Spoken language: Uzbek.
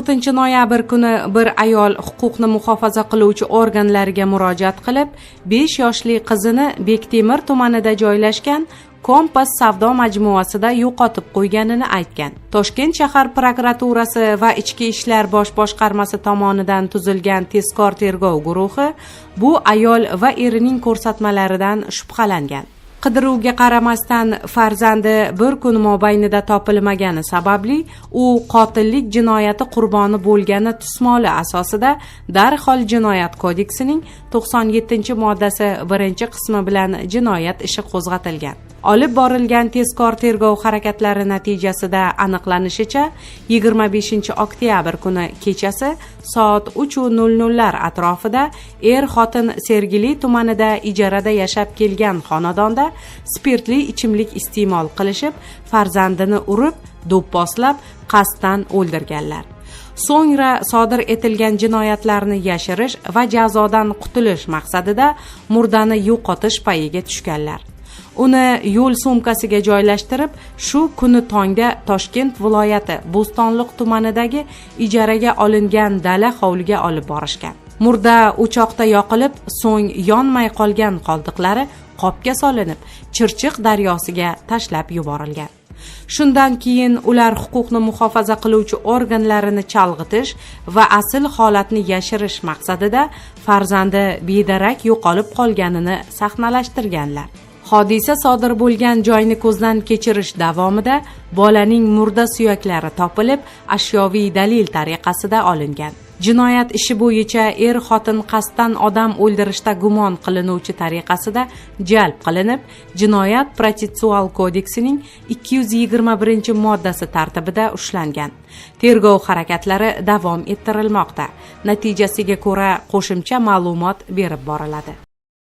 24 noyabr kuni bir ayol huquqni muhofaza qiluvchi organlarga murojaat qilib, 5 yoshli qizini Bektemir tumanida joylashgan Kompas savdo majmuasida yo'qotib qo'yganini aytgan. Toshkent shahar prokuraturasi va Ichki ishlar bosh boshqarmasi tomonidan tuzilgan tezkor tergov guruhi bu ayol va erining ko'rsatmalaridan shubhalangan. Qidiruvga qaramasdan, farzandi bir kun mobaynida topilmagani sababli u qotillik jinoyati qurboni bo'lgani tusmoli asosida darhol Jinoyat kodeksining 97-moddasi birinchi qismi bilan jinoyat ishi qo'zg'atilgan. Olib borilgan tezkor tergov harakatlari natijasida aniqlanishicha, 25 oktyabr kuni kechasi soat 3:00 lar atrofida er xotin Sergeli tumanida ijarada yashab kelgan xonadonda spirtli ichimlik iste'mol qilishib, farzandini urib, do'pposlab, qasddan o'ldirganlar. So'ngra sodir etilgan jinoyatlarni yashirish va jazodan qutulish maqsadida murdani yo'qotish payiga tushganlar. Uni yo'l sumkasiga joylashtirib, shu kuni tongda Toshkent viloyati Bo'stonliq tumanidagi ijaraga olingan dala hovliga olib borishgan. Murda o'choqda yoqilib, so'ng yonmay qolgan qoldiqlari qopga solinib, Chirchiq daryosiga tashlab yuborilgan. Shundan keyin ular huquqni muhofaza qiluvchi organlarini chalg'itish va asl holatni yashirish maqsadida farzandi bedarak yo'qolib qolganini sahnalashtirganlar. Hodisa sodir bo'lgan joyni ko'zdan kechirish davomida bolaning murda suyaklari topilib, ashyoviy dalil tariqasida olingan. Jinoyat ishi bo'yicha er xotin qasddan odam o'ldirishda gumon qilinuvchi tariqasida jalb qilinib, Jinoyat protsessual kodeksining 221 moddasi tartibida ushlangan. Tergov harakatlari davom ettirilmoqda. Natijasiga ko'ra qo'shimcha ma'lumot berib boriladi.